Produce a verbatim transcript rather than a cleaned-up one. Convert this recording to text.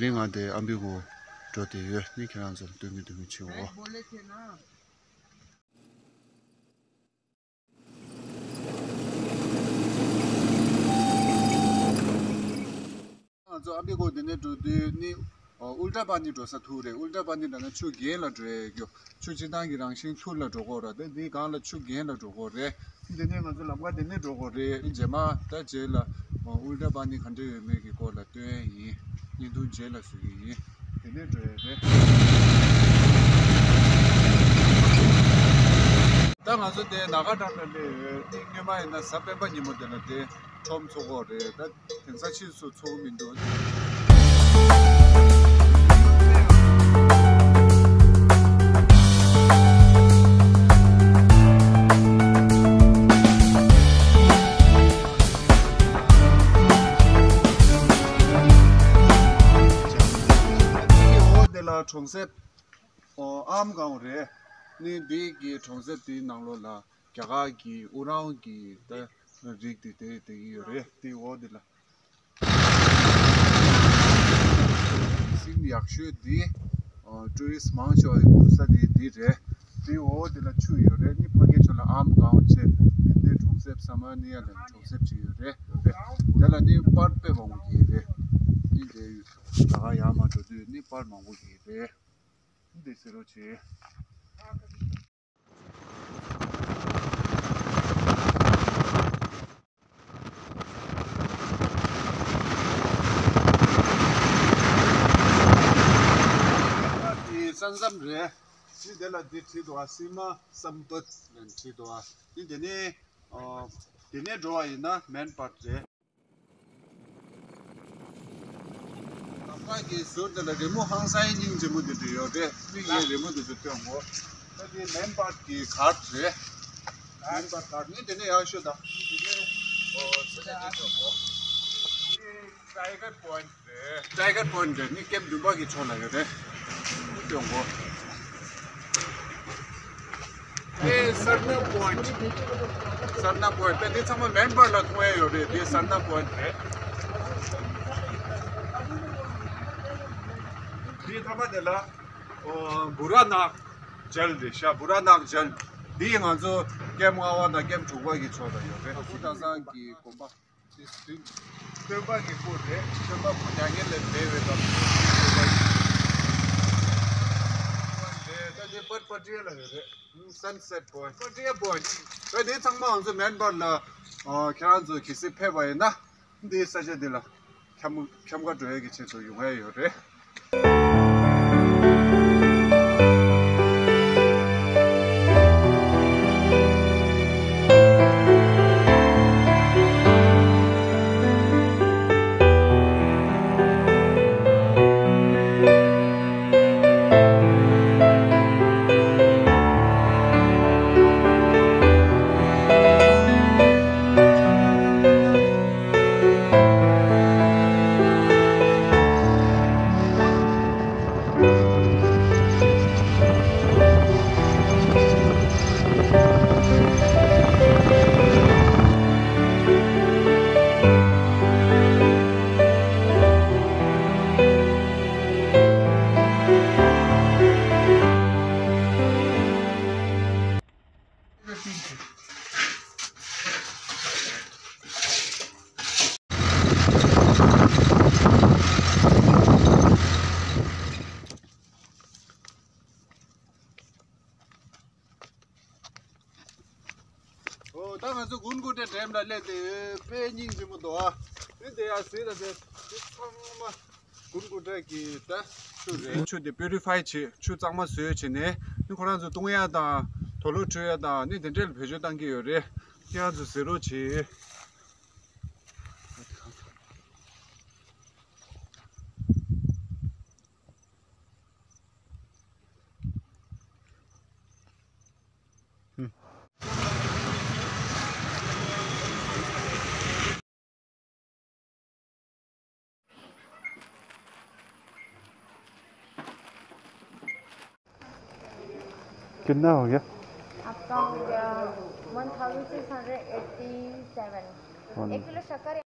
ནི་ང་དེ་ཨམ་བི་གོ་འགྲོ་བསྡད་ཡོད། ནི་ཁྱེད་རང་ཚོར་སྟོན་གི་འདུག་མི་བྱེད་འོ། ང་ཚོ་ཨམ་བི་གོ་འདི་ནས་འགྲོ་དུས་ནི། ཨོ། ཨུལ་ཏྲ་པ་ནི་འགྲོ་ས་ཐུག་རེད། ཨུལ་ཏྲ་པ་ནི་འགྲོ་ན་ཆུ་རྒན་ལ་འགྲོ་ཡས་རྒྱུ། ཆུ་སྤྱིར་བཏང་གི་རང་བཞིན་ཐུར་ལ་འགྲོ་དགོས་ར། ད་འདི་སྒང་ལ་ཆུ་རྒན་ལ་འགྲོ་དགོས་རེད། འདི་ནས་ང་ཚོ་ལམ་ཁ་འདི་ནས་འགྲོ་དགོས་རེད། རྗེས་མ་ད་རྗེས་ལ་ཨུལ་ཏྲ་པ་ནི་ག་འདྲ་ཡོད་མེད་ཀྱི་སྐོར་ལ་སྟོན་ཡིན། བརྙན་ཐུང་རྗེས་ལ་བཟོ་གི་ཡིན། དེ་ནས་འགྲོ་ཡས་རེད། ད་ང་ཚོ་དེ་ན་ག་ཊ་ལ་སླེབས་ཡོད། དེ་སྔོན་མ་ཡིན་ན་གཟའ་སྤེན་པ་ཉིན་མོ་དེ་ལ་དེ་ཁྲོམ་ཚོགས་ཀྱི་ཡོད་རེད། ད་དེང་སང་ཕྱིས་སུ་ཚོགས་ཀྱི་མི་འདུག་འོག་དེ་ལ་གྲོང་གསེབ། ཨོ། ཨམ་སྒང་རེད། ནི་འདི་གི་གྲོང་གསེབ་དེའི་ནང་ལོགས་ལ་རྒྱ་གར་གྱི་ཨུ་རང་གི་ད་རིགས་དེ་དེ་དེ་གི་ཡོད་རེད། དེའི་འོག་དེ་ལ། སིང་ཡག་ཤོས་འདི། ཨོ། ཊུ་རི་སི་མང་ཤོས་ཡོད་ས་དེ་འདི་རེད། དེའི་འོག་དེ་ལ་ཆུ་ཡོད་རེད། ནི་ཕ་གི་ཆུ་ལ་ཨམ་སྒང་བྱས། ནི་འདི་གྲོང་གསེབ་ས་མ་ནི་ཡ་ལ་གྲོང་གསེབ་ཅིག་ཡོད་རེད། ཡོད་རེད། དེ་ལ་ནི་པར་དཔེ་མང་པོ་ཡོད་རེད། ནི་དེ་ཡོད་ད་ག་ཡར་མར་འགྲོ་དུས་ནི་པར་མང་པོ་ཡོད་རེད། འདི་ཟེར་རོ་ཆེ། འདི་ས་མཚམས་རེད། འདི་དེ་ལ་འདི་བྲིས་འདུག་ཨ། སི་མ་སམ་པད་ལབ་བྲིས་འདུག་ཨ། འདི་དེ་ནས། ཨོ། དེ་ནས་འགྲོ་བ་ཡིན་ན་མེན་པར་རེད། ལམ་ཁ་གི་ཟུར་དེ་ལ་རི་མོ་ཧང་སང་སྙིང་རྗེ་མོ་དེ་འདྲ་ཡོད་རེད། མིག་ངའི་རི་མོ་དེ་ཚོ་སྟོན་གོ། ད་དེ་མེན་པར་གྱི་གར་རེད། མེན་པར་གར་ནི་དེ་ནས་ཡག་ཤོས་དང་དེ་ནས། ཨོ། ས་ཆ་དེ་སྟོན་གོ། ནི་ཊའི་གར་པོ་ཡིན་ཊི། ཊའི་གར་པོ་ཡིན་ཊི་ནི་ཀེམ་བདུན་པ་གི་ཕྱོགས་ལ་ཡོད་རེད། སྟོན་གོ། ཨེ་སར་ན་པོ་ཡིན་ཊི། སར་ན་པོ་ཡིན་ཊི་དེ་ཚང་མ་མེན་པར་ལ་མཐོང་ཡ་ཡོད་རེད། དེ་སར་ན་པོ་ཡིན་ཊི་རེད། དེ་ཐ་མ་དེ་ལ་ཨོ་བུ་ར་ནག་ཇལ་རེད་ཤག་བུ་ར་ནག་ཇལ། དེ་ང་ཚོ་ཀེམ་ལྔ་པ་དང་ཀེམ་དྲུག་པ་གི་ཕྱོགས་ལ་ཡོད་རེད། ཨ་ཁུ་ད་སང་གི་དགོན་པ། སྟོན་པ་གི་སྐུ་རེད། སྟོན་པ་སྐུ་མྱ་ངན་ལས་འདས་པའི་སྐབས་སུ་སྟོན་པ་ཡིན། རེད། ད་དེ་པར་པ་ཏྲི་ལ་ཡོད་རེད། སན་སེ་ཊི་པོ་ཡིན་ཊི། པར་ཏྲི་པོ་ཡིན་ཊི། ད་དེ་ཚང་མ་ང་ཚོ་མེན་པར་ལ། ཨ། ཁྱེད་རང་ཚོ་གལ་སྲིད་ཕེབས་པ་ཡིན་ན་འདིའི་ས་ཆ་འདི་ལ་འཁྱམ་འཁྱམ་ག་འགྲོ་ཡས་ཀྱི་ཆེད་དུ་ཡོང་ཡས་ཡོད་རེད། ཨོ། ད་ང་ཚོ་གུན་གུ་ཏྲེ་ཌེམ་ལ་སླེབས་ཏེ་ཡོད། དཔེ་སྙིང་རྗེ་མོ་འདུག་ཨ། དེ་དེ་ཡ་ཟེར་ད་དེ་དེ་ཚང་མ་གུན་གུ་ཏྲེ་གི་ད་ཆུ་རེད། ཆུ་དེ་པིའུ་རི་ཕའི་བྱེད། ཆུ་གཙང་མ་བཟོས་བྱས་ནས་ནི་ཁོ་རང་ཚོ་བཏུང་ཡ་དང་དུག་ལོག་འཁྲུད་ཡ་དང་ནི་དེ་འདྲས་ལ་བེད་སྤྱོད་བཏང་གི་ཡོད་རེད། ཁྱེད་རང་ཚོ་གཟིགས་རོགས་བྱེད། कितना हो गया? आपका हो गया one thousand six hundred eighty seven. One. एक किलो शक्कर।